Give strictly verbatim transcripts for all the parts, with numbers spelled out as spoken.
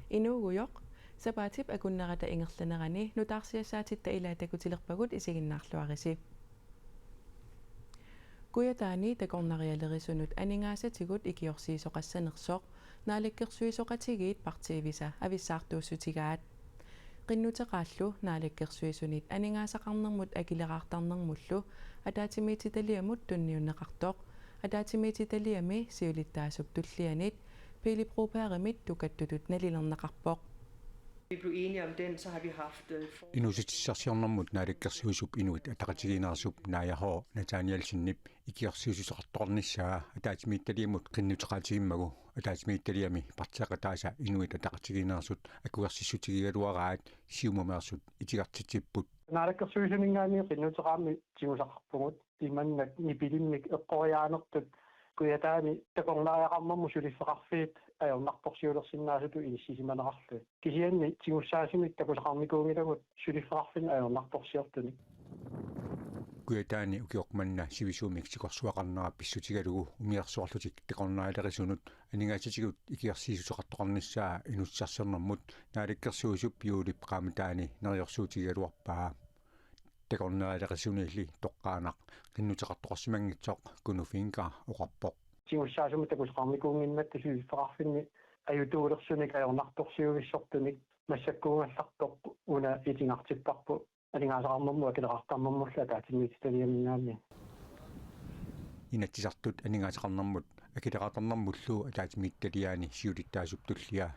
Inuugujoq, sapaatip akunnerata ingerlanerani nutaarsiassaatitta ilaat takutilerpagut, isiginnaarluarisi. Kujataani takornarialerisunut aningaasatigut ikiorsiisoqassanersoq Naalakkersuisooqatigiit partiivisa avissaartuussutigaat. Qinnuteqaallu Naalakkersuisunit aningaasaqarnermut akileraartarnermullu ataatsimiititaliamut tunniunneqartoq ataatsimiititaliami siulittaasup tullianit Pele Brobergimit tukattutut nalilerneqarpoq. Vi blev enige om den, så har vi haft, øh, for- Inuussutissarsiornermut Naalakkersuisup Inuit Ataqatigiinneersup Naaja H. Nathanielsenip ikiorsiissuteqartoqarnissaa ataatsimiititaliamut qinnuteqaatigimmagu ataatsimiititaliami partiiqataasa Inuit Ataqatigiinneersut akuersissutigigaluaraat Siumumeersut itigartitsipput. Naalakkersuisuninngaanniit qinnuteqaramik tigusaqarpugut, imannak nipilimmik eqqoriaanertut Kujataani takornariaqarnermut suliffeqarfiit ajornartorsiulersinnaasutut inissisimanerarlugit. Kisianni tigussaasumik takusaqarnikuunngilagut suliffeqarfinnik ajornartorsiortunik. Kujataani ukioq manna sivisuumik sikorsuaqarnera pissutigalugu umiarsuarlutik takornarialerisunut aningaasatigut ikiorsiissuteqartoqarnissaa inuussutissarsiornermut Naalakkersuisup juulip qaammataani neriorsuutigigaluarpaa. Takornarialerisuniilli toqqaannaq qinnuteqartoqarsimanngitsoq Kuno Fencker oqarpoq. Tigussaasumik takusaqarnikuunnginnatta suliffeqarfinni ajutuulersunik ajornartorsiuissortunik massakkuugallartoq una itigartipparput aningaasaqarnermut akileraartarnermullu ataatsimiititaliaminngaanniit. Inatsisartut aningaasaqarnermut akileraartarnermullu ataatsimiititaliaani siulittaasup tullia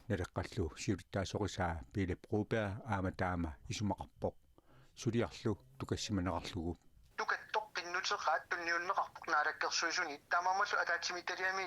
Naleqqallu siulittaasorisaa Pele Broberg aamma taama isumaqarpoq, suliarlu tukassimanerarlugu. Tukattoq qinnuteqaat tunniunneqarpoq Naalakkersuisuni, taamaammallu ataatsimiititaliami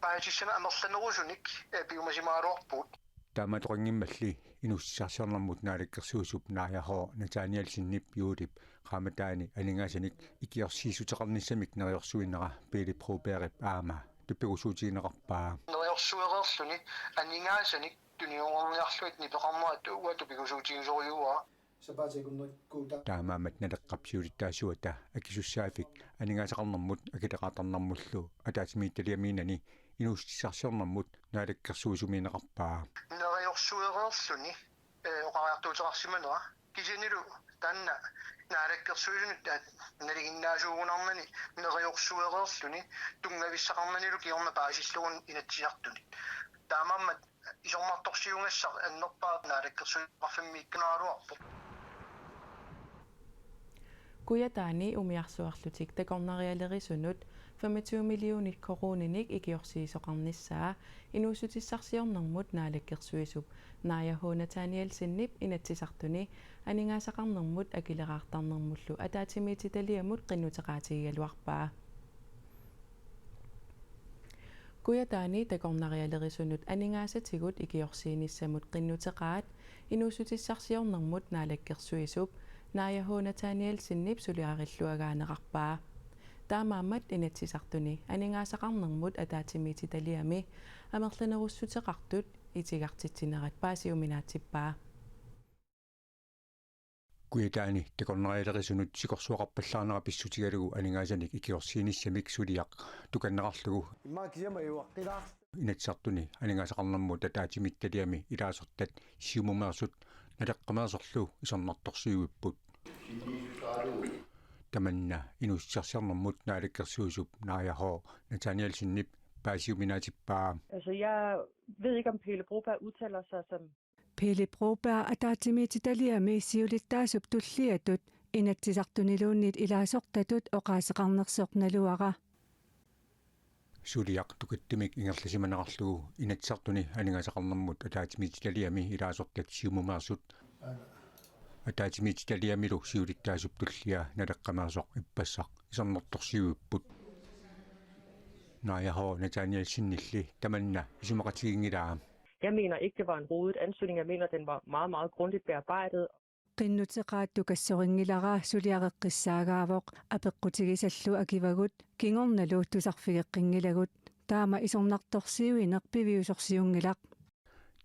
paasissutissanik amerlanerusunik, eh, piumasimagaluarpugut. Taamaattoqanngimmalli inuussutissarsiornermut Naalakkersuisup Naaja H. Nathanielsenip juulip qaammataani aningaasanik ikiorsiissuteqarnissamik neriorsuinera Pele Brobergip aamma tupigusuutigineqarpaa. Neriorsuereerluni aningaasanik tunniunniarlugit nipeqarnerat uanga tupigusuutigisorujussuuara. Sapaatip akunnerata. Taamaammat Naleqqap siulittaasuata akisussaaffik aningaasaqarnermut akileraartarnermullu ataatsimiititaliamiinnani inuussutissarsiornermut Naalakkersuisumiinneqarpaa. Neriorsuereerluni, eh, oqariartuuteqarsimanera. Kisiannilu taanna Naalakkersuisunut, eh, nalinginnaasuugunarnani neriorsuereerluni tunngavissaqarnanilu kingorna paasillugu Inatsisartunit. Taamaammat isornartorsiugassaq annerpaaq Naalakkersuisoqarfimmiikkunaraluarpoq. Kujataani umiarsuarlutik takornarialerisunut femogtyve millionit koruuninik ikiorsiisoqarnissaa inuussutissarsiornermut Naalakkersuisup Naaja H. Nathanielsenip Inatsisartuni aningaasaqarnermut akileraartarnermullu ataatsimiititaliamut qinnuteqaatigigaluarpaa. Kujataani takornarialerisunut aningaasatigut ikiorsiinissamut qinnuteqaat inuussutissarsiornermut Naalakkersuisup Naaja H. Nathanielsenip suliarilluagaanerarpaa. Taamaammat Inatsisartuni aningaasaqarnermut ataatsimiititaliami amerlanerussuteqartut itigartitsinerat paasiuminaatsippaa. Kujataani takornarialerisunut sikorsuaqarpallaarnera pissutigalugu aningaasanik ikiorsiinissamik suliaq tukanneqarlugu. Immaqa kisianni ajuaqqilaar. Inatsisartuni aningaasaqarnermut ataatsimiititaliami ilaasortat Siumumeersut Naleqqameersorlu isornartorsiuipput. Tamanna inuussutissarsiornermut Naalakkersuisup Naaja H. Nathanielsenip paasiuminaatippaa. Altså, jeg ved ikke, om Pele Broberg udtaler sig som Pele Broberg ataatsimiititaliami siulittaasup tulliatut Inatsisartuniluunniit ilaasortatut oqaaseqarnersoq naluara. Suliaq tukattumik ingerlasimanerarlugu Inatsisartuni aningaasaqarnermut ataatsimiititaliami ilaasortat Siumumeersut ataatsimiititaliamilu siulittaasup tullia Naleqqameersoq ippassaq isornartorsiuipput. Naaja H. Nathanielsenilli tamanna isumaqatiginngilaa. Jeg mener ikke, det var en rodet ansøgning. Jeg mener, den var meget, meget grundigt bearbejdet. Qinnuteqaat tukassorinngilara, suliareqqissaagaavoq, apeqqutigisallu akivagut, kingornalu tusarfigeqqinngilagut. Taama isornartorsiuineq piviusorsiunngilaq.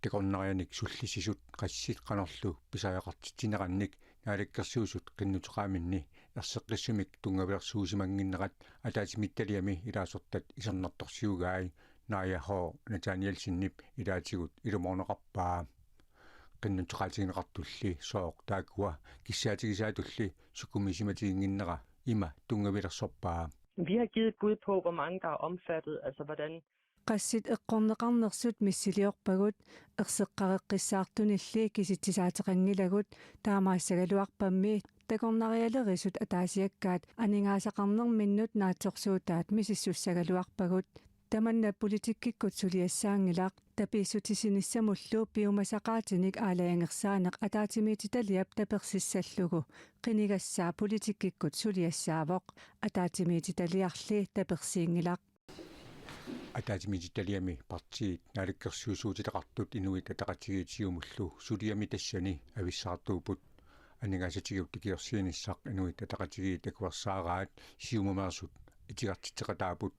Takornarianik sullissisut qassit qanorlu pisariaqartitsinerannik Naalakkersuisut qinnuteqaaminni erseqqissumik tunngavilersuusimannginnerat ataatsimiititaliami ilaasortat isornartorsiugai Naaja H. Nathanielsenip ilaatigut ilumoorneqarpaa. Qinnuteqaatigineqartulli sooq taakkua kissaatigisaatulli sukumiisimatiginnginnera ima tunngavilersorpaa. Vi har givet et bud på, hvor mange der er omfattet, altså hvordan. Qassit eqqorneqarnersut missiliorpagut, erseqqareqqissaartunilli kisitsisaateqanngilagut, taamaassagaluarpammi takornarialerisut ataasiakkaat aningaasaqarnerminnut naatsorsuutaat misissussagaluarpagut. Tamanna politikkikkut suliassaanngilaq, tapiissutisinissamullu piumasaqaatinik aalajangersaaneq ataatsimiititaliap tapersissallugu qinigassaa politikkikkut suliassaavoq, ataatsimiititaliarli tapersiinngilaq. Ataatsimiititaliami partiit naalakkersuisuutitaqartut Inuit Ataqatigiit Siumullu suliami tassani avissaartuupput. Aningaasatigut ikiorsiinissaq Inuit Ataqatigiit akuersaaraat Siumumeersut itigartitseqataapput.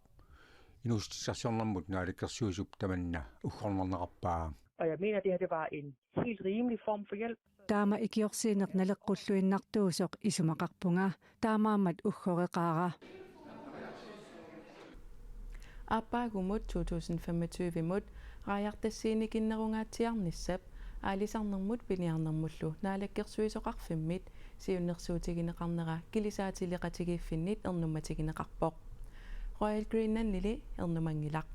Inuussutissarsiornermut naalakkersuisup tamanna uggornarneqarpaa. Og jeg mener, det her det var en helt rimelig form for hjælp. Taama ikiorsiineq naleqqulluinnartuusoq isumaqarpunga, taamaammat uggoreqaara. Aappaagumut to tusind femogtyve-mut raajartassiinikinnerungaatsiarnissap aalisarnermut piniarnermullu naalakkersuisoqarfimmit siunnersuutigineqarnera kilisaatileqatigiiffinnit ernummatigineqarpoq. Royal Greenlandili ernumanngilaq.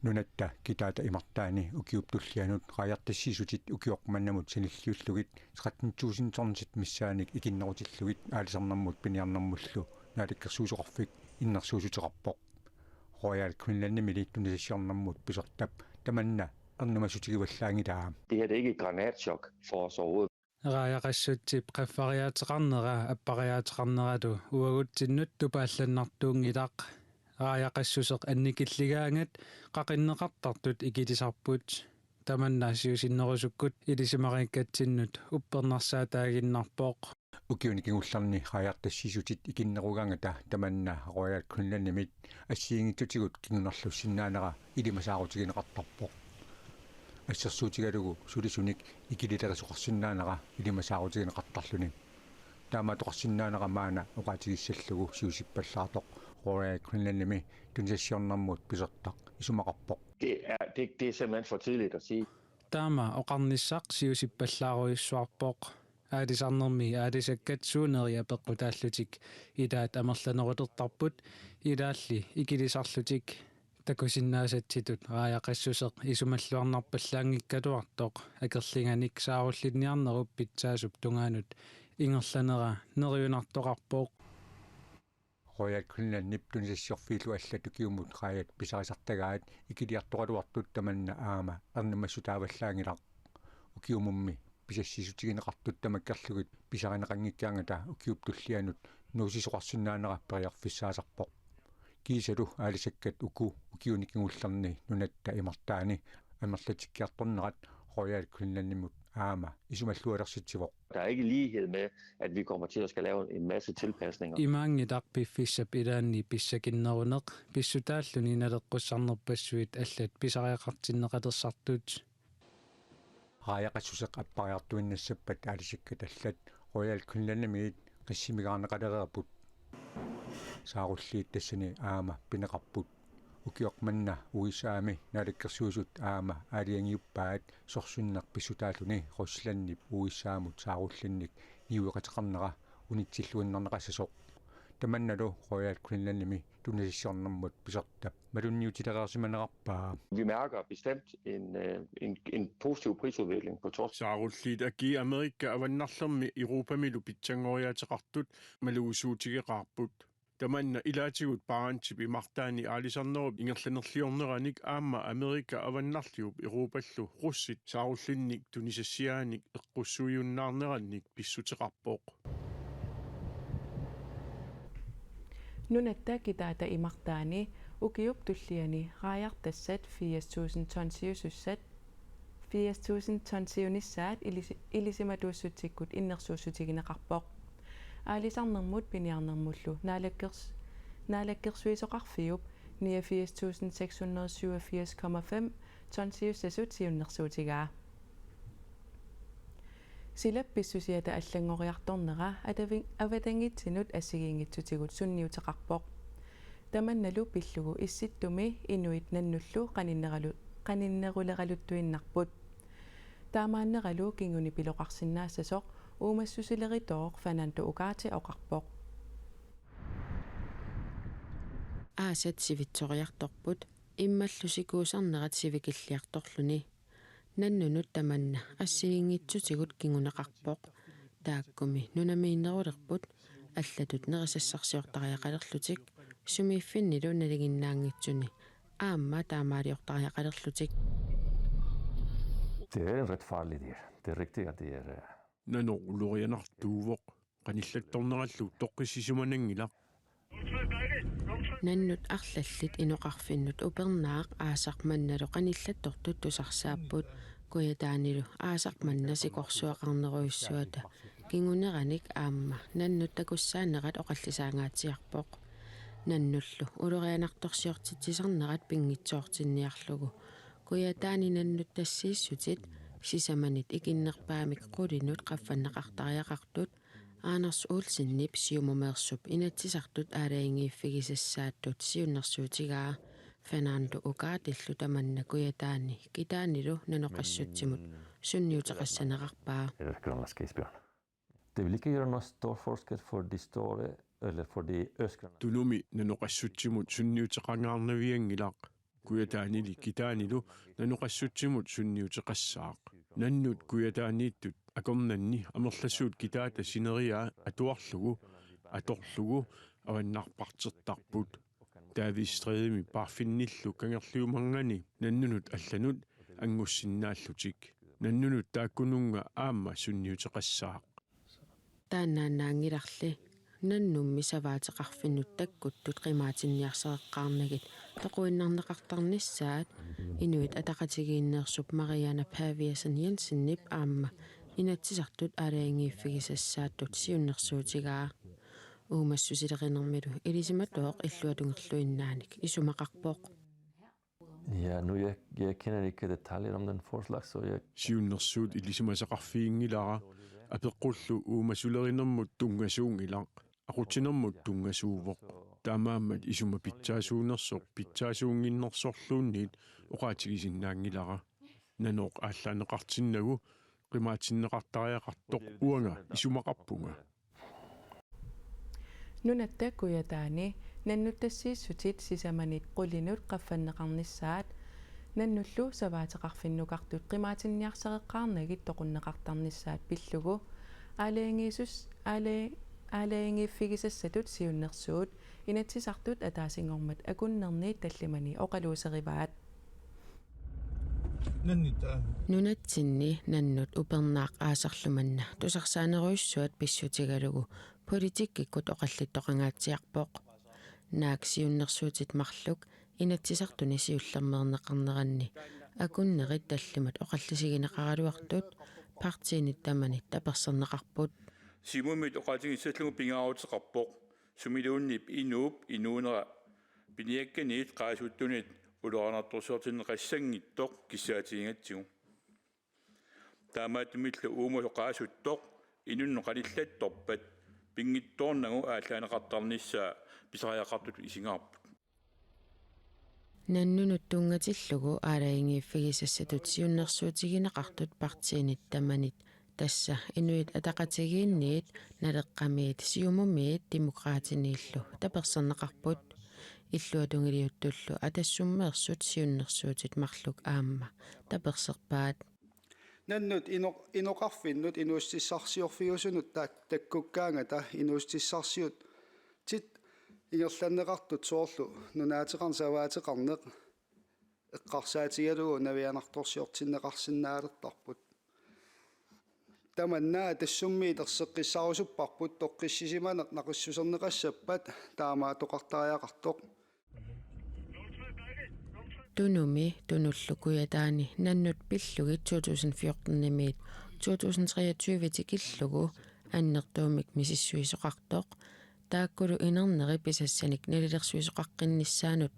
Nunatta kitaata imartaani ukiup tullianut raajartassiisutit ukioq mannamut sanilliullugit tretten tusind tonsit missaannik ikinnerutillugit aalisarnermut piniarnermullu naalakkersuisoqarfik innersuussuteqarpoq. Royal Greenlandimili tunisassiornermut pisortap tamanna ernumassutigivallaanngilaa. Det her, det er ikke et granatchok for os overhovedet. Raajaqassutsip qaffariaateqarnera appariaateqarneratu uagutsinnut tupaallannartuunngilaq. Raajaqassuseq annikilligaangat qaqinneqartartut ikilisarput. Tamanna siusinnerusukkut ilisimariikkatsinnut uppernarsaataaginnarpoq. Ukiuni kingullerni raajartassiisutit ikinnerugaangata tamanna Royal Greenlandimit assigiinngitsutigut kingunerlussinnaanera ilimasaarutigineqartarpoq. Assersuutigalugu sulisunik ikililerisoqarsinnaanera ilimasaarutigineqartarluni. Taamaattoqarsinnaanera maanna oqaatigissallugu siusippallaartoq Royal Greenlandimi tunisassiornermut pisortaq isumaqarpoq. Det er, det, det er simpelthen for tidligt at sige. Taama oqarnissaq siusippallaarujussuarpoq. Aalisarnermi aalisakkat suuneri apeqqutaallutik ilaat amerlanerulertarput, ilaalli ikilisarlutik. Takusinnaasatsitut raajaqassuseq isumalluarnarpallaanngikkaluartoq akerlianik saarullinniarnerup pitsaasup tungaanut ingerlanera neriunartoqarpoq. Royal Greenlandip tunisassiorfiillu allat ukiumut raajat pisarisartagaat ikiliartoraluartut tamanna aamma ernumassutaavallaanngilaq. Ukiumummi pisassiissutigineqartut tamakkerlugit pisarineqanngikkaangata ukiup tullianut nuussisoqarsinnaanera periarfissaasarpoq. Kiisalu aalisakkat uku ukiuni kingullerni nunatta imartaani amerlatikkiartornerat Royal Greenlandimut aamma isumallualersitsivoq. Der er ikke lighed med, at vi kommer til at skal lave en masse tilpasninger. Imaanngilaq piffissap ilaanni pissakinneruneq pissutaalluni naleqqussarnerpassuit allat pisariaqartinneqalersartut. Raajaqassuseq appariartuinnassappat aalisakkat allat Royal Greenlandimiit qissimigaarneqalereerput. Saarulliit tassani aamma pineqarput. Ukioq manna U S A-mi naalakkersuisut aamma aalajangiuppaat sorsunneq pissutaalluni Ruslandip U S A-mut saarullinnik niueqateqarnera unitsilluinnarneqassasoq. Tamannalu Royal Greenlandimi tunisassiornermut pisortap malunniutilereersimanerarpaa. Vi mærker bestemt en, øh, en, en positiv prisudvikling på torsk. Saarulliit akii Amerika Avannarlermi Europamilu pitsanngoriaateqartut malugissuutigeqaarput. Tamanna ilaatigut Barentip imartaani aalisarnerup ingerlanerliorneranik aamma Amerika Avannarliup Europallu russit saarullinnik tunisassiaanik eqqussuiunnaarnerannik pissuteqarpoq. Nunatta kitaata imartaani ukiup tulliani raajartassat firs tusind tonsiusussat, firs tusind tonsiunissaat ilis-, ilisimatuussutsikkut innersuussutigineqarpoq. Aalisarnermut piniarnermullu naalakkers-, naalakkersuisoqarfiup niogfirs tusind seks hundrede syvogfirs komma fem tonsiussasut siunnersuutigaa. Silap pissusiata allanngoriartornera atavi-, avatangiitsinut assigiinngitsutigut sunniuteqarpoq. Tamannalu pillugu Issittumi inuit nannullu qaninneralu-, qaninneruleraluttuinnarput. Taamaanneralu kingunipiloqarsinnaassasoq uumassusileritooq Fernando Ugarte oqarpoq. Aasat sivitsoriartorput immallu sikuusarnerat sivikilliartorluni. Nannunut tamanna assigiinngitsutigut kinguneqarpoq. Taakkumi nunamiinnerulerput allatut nerisassarsiortariaqalerlutik sumiiffinnilu nalinginnaanngitsuni aamma taamaaliortariaqalerlutik. Det er en ret farlig dyr. Det er rigtigt, at det er... øh, Nanoq ulorianartuuvoq, qanillattornerallu toqqissisimananngilaq. Nannut arlallit inoqarfinnut upernaaq aasaq mannalu qanillattortut tusarsaapput. Kujataanilu aasaq manna sikorsuaqarnerujussuata kinguneranik aamma nannut takussaanerat oqallisaangaatsiarpoq. Nannullu ulorianartorsiortitsisarnerat pinngitsoortinniarlugu Kujataani nannut tassiissutit sisamanit ikinnerpaamik qulinut qaffanneqartariaqartut Anders Olsenip Siumumeersup Inatsisartut aalajangiiffigisassaattut siunnersuutigaa Fernando Ugartellu tamanna Kujataani Kitaanilu nanoqassutsimut sunniuteqassanerarpaa. Eller grønlandske isbjørn. Det vil ikke gjøre noe stor forskel for de store eller for de østgrønlandske. Tunumi nanoqassutsimut sunniuteqangaarnavianngilaq. Kujataanili Kitaanilu nanoqassutsimut sunniuteqassaaq. Nannut Kujataaniittut akornanni amerlasuut kitaata sineriaa atuarlugu, atorlugu avannarpartertarput. Davidstrædemi paarfinnillu kangerliumangani nannunut allanut anngussinnaallutik. Nannunut taakkununnga aamma sunniuteqassaaq. Taannaannaanngilarli nannummi savaateqarfinnut takkuttut qimaatinniarsareqqaarnagit toquinnarneqartarnissaat Inuit Ataqatigiinneersup Mariana Paviasen Jensenip aamma Inatsisartut aalajangiiffigisassaattut siunnersuutigaa. Uumassusilerinermilu ilisimatooq illuatungerluinnaanik isumaqarpoq. Ja, nu jeg, jeg kender ikke detaljer om den forslag, så jeg... Siunnersuut ilisimasaqarfiginngilara, apeqqullu uumasulerinermut tunngasuunngilaq, aqutsinermut tunngasuuvoq. Taamaammat isuma pitsaasuunersoq pitsaasuunnginnersorluunniit oqaatigisinnaanngilara. Nanoq aallaaneqartinnagu qimaatinneqartariaqartoq uanga isumaqarpunga. Nunatta Kujataani nannut tassiissutit sisamanit qulinut qaffanneqarnissaat nannullu savaateqarfinnukartut qimaatinniarsareqqaarnagit toqunneqartarnissaat pillugu aalajangiisus-, aala-, aalajangiiffigisassatut siunnersuut Inatsisartut ataasinngormat akunnerni tallimani oqaluuserivaat. Nunatsinni nannut upernaaq aasarlu manna tusarsaanerujussuat pissutigalugu politikkikkut oqallittoqangaatsiarpoq. Naak siunnersuutit marluk Inatsisartuni siullermeerneqarneranni akunnerit tallimat oqallisigineqaraluartut partiinit tamanit taperserneqarput. Siumumit oqaatigissallugu pingaaruteqarpoq sumiluunniit inuup inuunera piniakkaniit qaasuttunit ulorianartorsiortinneqassanngitsoq kissaatigigatsigu. Taamaattumillu uumasoq qaasuttoq inunnut qanillattorpat pinngitsoornagu aallaaneqartarnissaa pisariaqartutut isigaarput. Nannunut tunngatillugu aalajangiiffigisassatut siunnersuutigineqartut partiinit tamanit, tassa Inuit Ataqatigiinniit, Naleqqamiit, Siumumiit Demokraatiniillu taperserneqarput. Illuatungiliuttullu Atassummeersut siunnersuutit marluk aamma taperserpaat. Nannut ino-, inoqarfinnut inuussutissarsiorfiusunut tak-, takkukkaangata inuussutissarsiutit ingerlanneqartut soorlu nunaateqarneq, savaateqarneq eqqarsaatigalugu navianartorsiortinneqarsinnaalertarput. Tamanna Atassummiit erseqqissarusupparput toqqissisimaneq naqissuserneqassappat taamaattoqartariaqartoq. Tunumi, Tunullu Kujataani nannut pillugit to tusind fjorten-imiit to tusind treogtyve tikillugu annertuumik misissuisoqartoq, taakkulu inerneri pisassanik nalilersuisoqaqqinnissaanut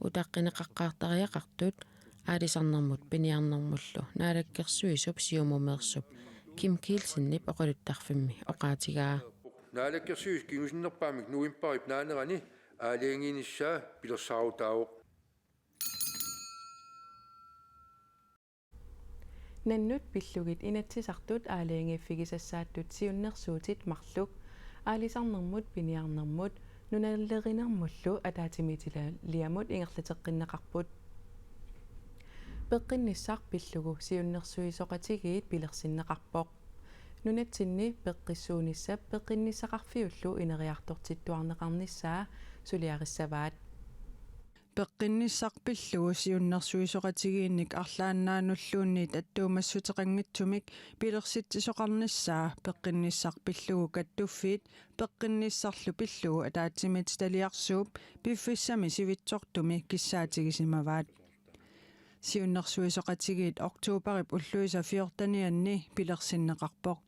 utaqqineqaqqaartariaqartut, aalisarnermut piniarnermullu naalakkersuisup Siumumeersup Kim Kielsenip oqaluttarfimmi oqaatigaa. Naalakkersuisut kingusinnerpaamik novembarip naanerani aalajangiinissaa pilersaarutaavoq. Nannut pillugit inatsisartut aalajangiiffigisassaattut siunnersuutit marluk aalisarnermut piniarnermut nunalerinermullu ataatsimiititaliamut ingerlateqqinneqarput. Peqqinnissaq pillugu siunnersuisoqatigiit pilersinneqarpoq. Nunatsinni peqqissuunissap peqqinnissaqarfiullu ineriartortittuarneqarnissaa suliarissavaat. Peqqinnissaq pillugu siunnersuisoqatigiinnik arlaannaanulluunniit attuumassuteqanngitsumik pilersitsisoqarnissaa peqqinnissaq pillugu kattuffiit peqqinnissarlu pillugu ataatsimiititaliarsuup piffissami sivitsortumi kissaatigisimavaat. Siunnersuisoqatigiit oktoberip ulluisa fjortenianni pilersinneqarpoq.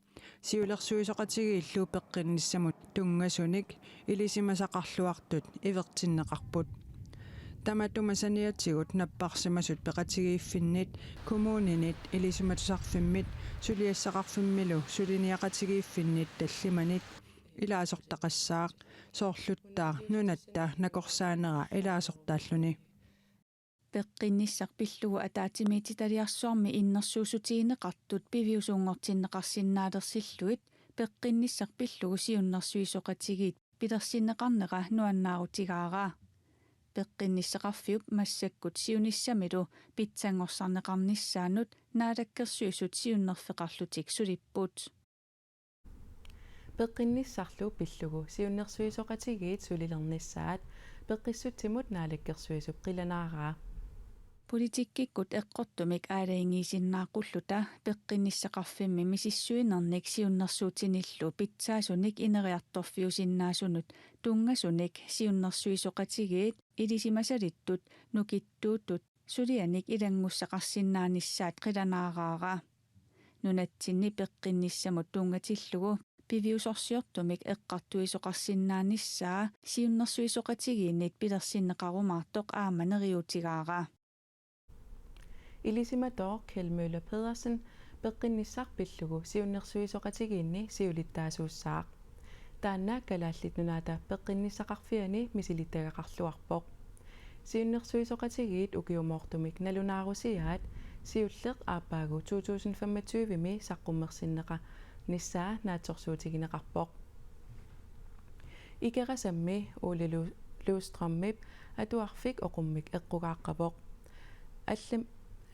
Siulersuisoqatigiillu peqqinnissamut tunngasunik ilisimasaqarluartut ivertinneqarput. Tamatuma saniatigut napparsimasut peqatigiiffinnit, kommuninit, ilisimatusarfimmit, suliassaqarfimmilu suliniaqatigiiffinnit tallimanit ilaasortaqassaaq, soorluttaaq nunatta nakorsaanera ilaasortaalluni. Peqqinnissaq pillugu ataatsimiititaliarsuarmi innersuussutigineqartut piviusunngortinneqarsinnaalersillugit peqqinnissaq pillugu siunnersuisoqatigiit pilersinneqarnera nuannaarutigaara. Peqqinnissaqarfiup massakkut siunissamilu pitsanngorsarneqarnissaanut Naalakkersuisut siunnerfeqarlutik sulipput. Peqqinnissarlu pillugu siunnersuisoqatigiit sulilernissaat peqqissutsimut Naalakkersuisup qilanaaraa. Politikkikkut eqqortumik aalajangiisinnaaqulluta peqqinnissaqarfimmi misissuinernik siunnersuutinillu pitsaasunik ineriartorfiusinnaasunut tunngasunik siunnersuisoqatigiit ilisimasalittut nukittuutut sulianik ilanngussaqarsinnaanissaat qilanaaraara. Nunatsinni peqqinnissamut tunngatillugu piviusorsiortumik eqqartuisoqarsinnaanissaa siunnersuisoqatigiinnit pilersinneqarumaartoq aamma neriuutigaara. Ilisimatooq Kjeld Møller Pedersen peqqinnissaq pillugu siunnersuisoqatigiinni siulittaasuussaaq. Taanna Kalaallit Nunaata peqqinnissaqarfiani misilittagaqarluarpoq. Siunnersuisoqatigiit ukiumoortumik nalunaarusiaat siulleq aappaagu to tusind femogtyve-mi saqqummersinneqarnissaa naatsorsuutigineqarpoq. Ikerasammi Ole Lu-, Løvstrømip atuarfik oqummik eqqugaaqqavoq. Allam-,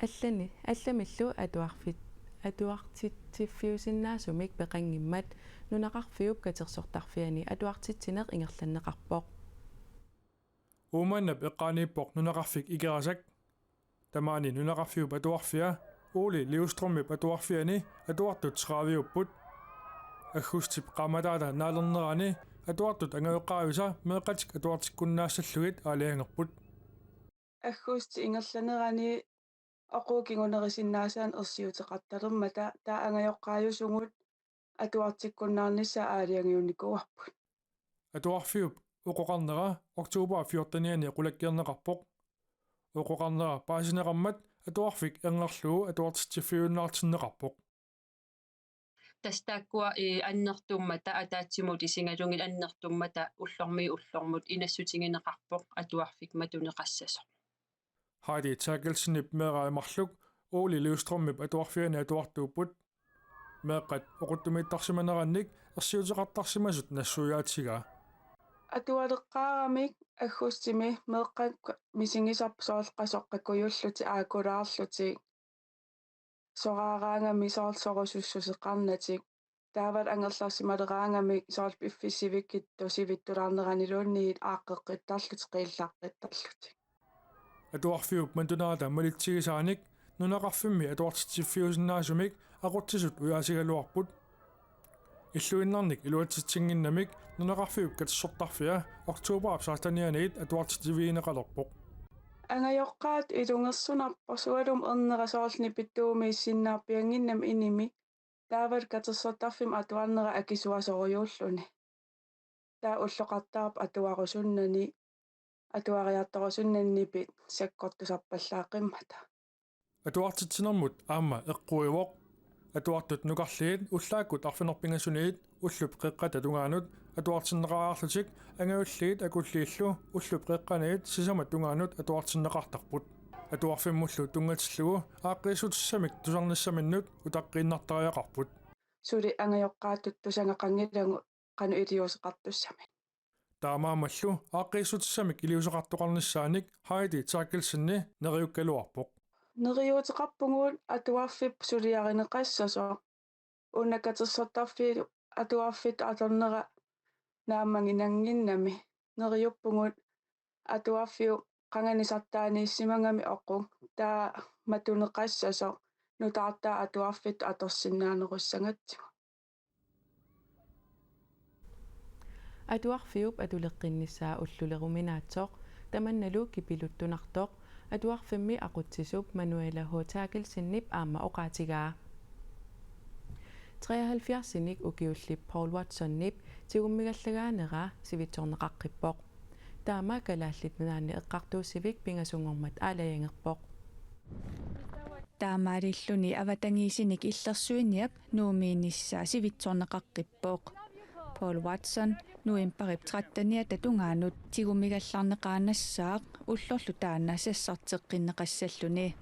allani-, allamillu atuarfit-, atuartitsiffiusinnaasumik peqanngimmat nunaqarfiup katersortarfiani atuartitsineq ingerlanneqarpoq. Uummannap eqqaaniippoq nunaqarfik Ikerasak. Tamaani nunaqarfiup atuarfia Ole Løvstrømip atuarfiani atuartut tredive-upput. Aggustip qaammataata naalernerani atuartut angajoqqaavisa meeqqatik atuartikkunnaassallugit aalajangerput. Aggusti ingerlanerani oquu kingunerisinnaasaanik ersiuteqartalermata taava angajoqqaajusugut atuartikkunnaarnissaa aalajangiunnikuuarput. Atuarfiup oqoqarnera oktober fjortenianni qulakkeerneqarpoq. Oqoqarnera paasineqarmat atuarfik erngerlugu atuartitsiffiujunnaartinneqarpoq. Tassa taakkua, eh, annertummata, ataatsimut isigalugit annertummata ullormiit ullormut inassutigineqarpoq atuarfik matuneqassasoq. Heidi Terkelsenip meerai marluk Ole Løvstrømip atuarfiani atuartuupput. Meeqqat oquttumiittarsimanerannik ersiuteqartarsimasut nassuiaatigaa. Atualeqqaaramik aggustimi meeqqat misigisarput soorlu qasoqqakujullutik aakkulaarlutik. Soraaraangamik soorlu sorusussuseqarnatik. Taavalu angerlarsimaleraangamik soorlu piffissaq sivikkittoq sivittulaarneraniluunniit aaqqeqqittarlutik qiillaqqittarlutik. Atuarfiup matunerata malitsigisaanik nunaqarfimmi atuartitsiffiusinnaasumik aqutsisut ujaasigaluarput. Illuinnarnik iluatsitsinnginnamik nunaqarfiup katersortarfia oktoberip sekstenianit atuartitsivigineqalerpoq. Angajoqqaat ilungersunarpoq sualum ernera soorlu nipittuumiissinnaarpiannginnami inimi taavalu katersortarfimmi atuarnera akisuasorujuulluni. Taava ulloqartarpoq atuarusunnani, atuariartorusunnani nipit sakkortusarpallaaqqimmata. Atuartitsinermut aamma eqquivoq. Atuartut nukarliit ullaakkut arfineq-pingasuniit ullup qeqqata tungaanut atuartinneqareerlutik angajulliit akulliillu ullup qeqqaniit sisamat tungaanut atuartinneqartarput. Atuarfimmullu tunngatillugu aaqqiissutissamik tusarnissaminnut utaqqiinnartariaqarput. Suli angajoqqaatut tusagaqanngilagut qanoq iliuuseqartussamik. Taamaammallu aaqqiissutissamik iliuuseqartoqarnissaanik Heidi Therkelsen neriukkaluarpoq. Neriuuteqarpugut atuarfik suliarineqassasoq. Una katersortarfiup atuarfiup atornera naammaginannginnami. Neriuppugut atuarfiup qanganisartaaniissimagami oquk taava matuneqassasoq nutaartaat atuarfittut atorsinnaanerussagatsigu. Atuarfiup atuleqqinnissaa ulluleruminaatsoq tamannalu kipiluttunartoq atuarfimmi aqutsisup Manuela H. Therkelsenip aamma oqaatigaa. Treoghalvfjerdsinik ukiullip Paul Watsonip tigummigallagaanera sivitsorneqaqqippoq. Taama Kalaallit Nunaanni eqqartuussivik pingasunngormat aalajangerpoq. Taamaalilluni avatangiisinik illersuiniap Nuummiinissaa sivitsorneqaqqippoq. Paul Watson novembarip tretteniata tungaanut tigummigallarneqaannassaaq ullorlu taanna sassarteqqinneqassalluni.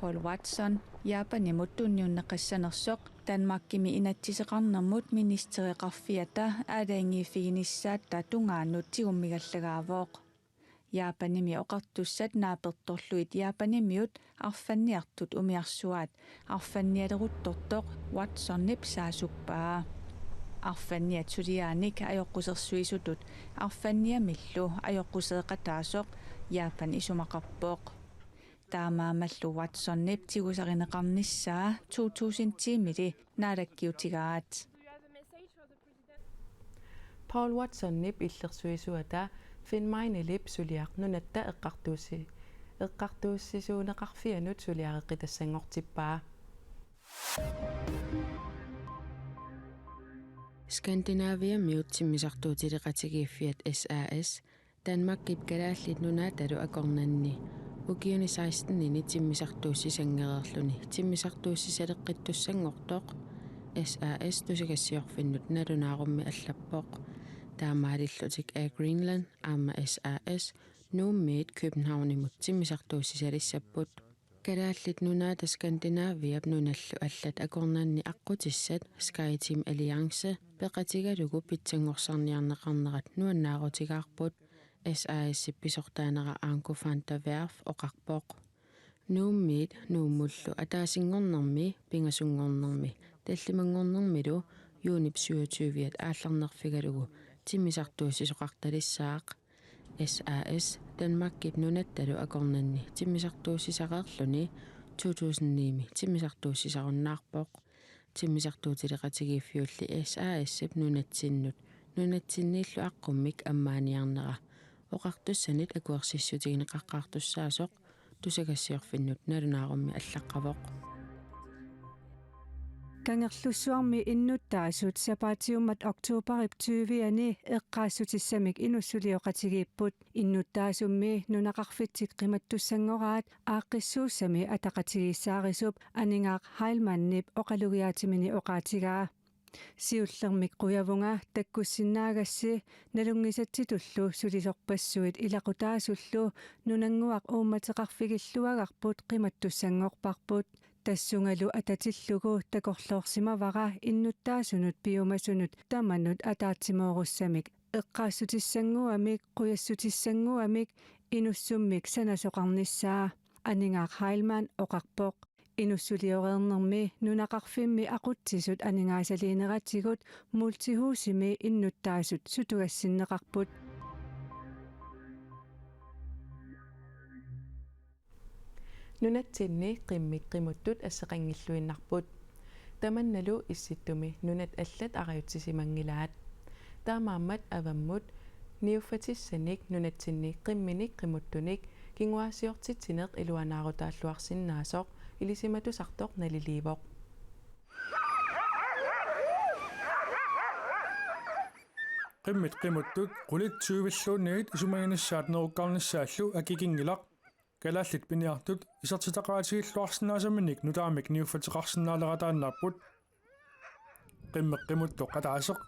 Paul Watson Japanimut tunniunneqassanersoq Danmarkimi inatsiseqarnermut ministereqarfiata aalajangiiffiginissaata tungaanut tigummigallagaavoq. Japanimi oqartussat naapertorlugit Japanimiut arfanniartut umiarsuaat arfannialeruttortoq Watsonip saasuppaa. Arfanniat suliaanik ajoqusersuisutut arfanniamillu ajoquseeqataasoq Japan isumaqarpoq. Taamaammallu Watsonip tigusarineqarnissaa to tusind ti-mili naalakkiutigaat. Paul Watsonip illersuisuata Finn Meinelip suliaq nunatta eqqartuussi-, eqqartuussisuuneqarfianut suliareqqitassanngortippaa. Skandinaviamiut timmisartuutileqatigiiffiat S A S Danmarkip Kalaallit Nunaatalu akornanni ukiuni sekstenini timmisartuussisanngereerluni timmisartuussisaleqqittussanngortoq S A S tusagassiorfinnut nalunaarummi allappoq. Taamaalillutik Air Greenland aamma S A S Nuummiit Københavnimut timmisartuussisalissapput. Kalaallit Nunaata Skandinaviap nunallu allat akornanni aqqutissat SkyTeam Alliance peqatigalugu pitsanngorsarniarneqarnerat nuannaarutigaarput, S A S-ip pisortaanera Anko van der Werf oqarpoq. Nuummiit Nuummullu ataasinngornermi, pingasunngornermi, tallimanngornermilu juunip syvogtyve-at aallarnerfigalugu timmisartuussisoqartalissaaq. S A S Danmarkip nunattalu akornanni timmisartuussisareerluni to tusind ni-mi timmisartuussisarunnaarpoq. Timmisartuutileqatigiiffiulli S A S-ip nunatsinnut nunatsinniillu aqqummik ammaaniarnera oqartussanit akuersissutigineqaqqaartussaasoq tusagassiorfinnut nalunaarummi allaqqavoq. Kangerlussuarmi innuttaasut sapaatiummat oktobarip tyve-ani eqqaassutissamik inussulioqatigiipput. Innuttaasummi nunaqarfitsik qimattussanngoraat aaqqissuussami ataqatigiissaarisup Aningaaq Heilmannip oqalugiaatimini oqaatigaa. Siullermik qujavunga takkussinnaagassiuk nalunngisatsitullu sulisorpassuit ilaqutaasullu nunannguaq uummateqarfigilluagarput qimattussanngorparput. Tassungalu atatillugu takorloorsimavara innuttaasunut piumasunut tamanut ataatsimoorussamik eqqaassutissannguamik, qujassutissannguamik, inussummik sanasoqarnissaa, Aningaaq Heilmann oqarpoq. Inussulioreernermi nunaqarfimmi aqutsisut aningaasaliineratigut Multihusimi innuttaasut sutugassinneqarput. Nunatsinni qimmit qimuttut asseqanngilluinnarput. Tamannalu Issittumi nunat allat arajutsisimanngilaat. Taamaammat avammut niuffatissanik nunatsinni qimminik qimuttunik kinguaassiortitsineq iluanaarutaalluarsinnaasoq ilisimatusartoq naliliivoq. Qimmit qimuttut qulit tyve-lluunniit isumaginissaat nerukkarnissaallu akikinngilaq. Kalaallit piniartut isertitaqaatigilluarsinnaasaminik nutaamik niuffateqarsinnaalerataannaapput. Qimmit qimuttoq ataaseq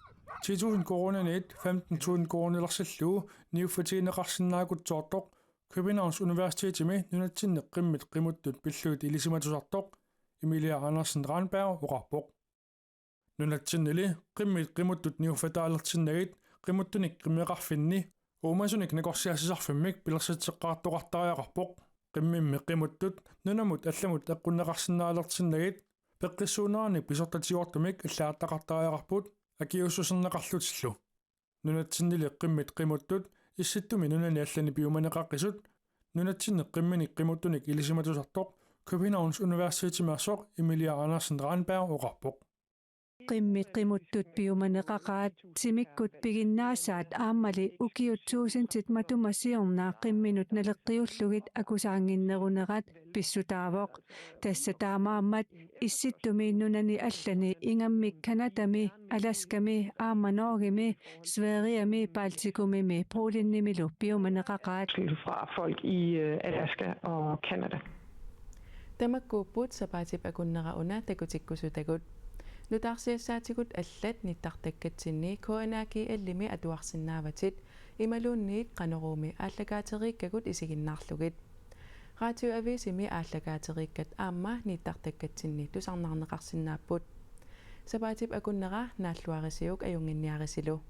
ti tusind koruuniniit femten tusind koruunilersillugu niuffatigineqarsinnaagutsoortoq Københavns Universitetimi nunatsinni qimmit qimuttut pillugit ilisimatusartoq Emilia Andersen Randberg oqarpoq. Nunatsinnili qimmit qimuttut niuffataalersinnagit qimuttunik qimmeqarfinni uumasunik nakorsiassisarfimmik pilersitseqqaartoqartariaqarpoq. Qimmimmi qimuttut nunamut allamut eqqunneqarsinnaalersinnagit peqqissuunerani pisortatigoortumik allagartaqartariaqarput akiuussuserneqarlutillu. Nunatsinnili qimmit qimuttut Issittumi nunani allani piumaneqaqisut nunatsinni qimminik qimuttunik ilisimatusartoq Københavns Universitetimeersoq Emilia Andersen Randberg oqarpoq. Qimmit qimuttut piumaneqaqaat timikkut piginnaasaat aammali ukiut tuusintit matuma siorna qimminut naleqqiullugit akusaannginnerunerat pissutaavoq. Tassa taamaammat Issittumi nunani allani ingammik Canadami, Alaskami aamma Norgemi, Sveriami, Baltikumimi Polenimilu piumaneqaqaat. Fra folk i øh, Alaska og Canada. Tamakkuupput sapaatip akunnera una takutikkusutagut. Nutaarsiassaatigut allat nittartakkatsinni K N A G L-imi atuarsinnaavatit imaluunniit Qanoruumi aallakaateriikkagut isiginnaarlugit. Radioavisimi aallakaateriikkat aamma nittartakkatsinni tusarnaarneqarsinnaapput. Sapaatip akunnera naalluarisiuk ajunnginniarisilu.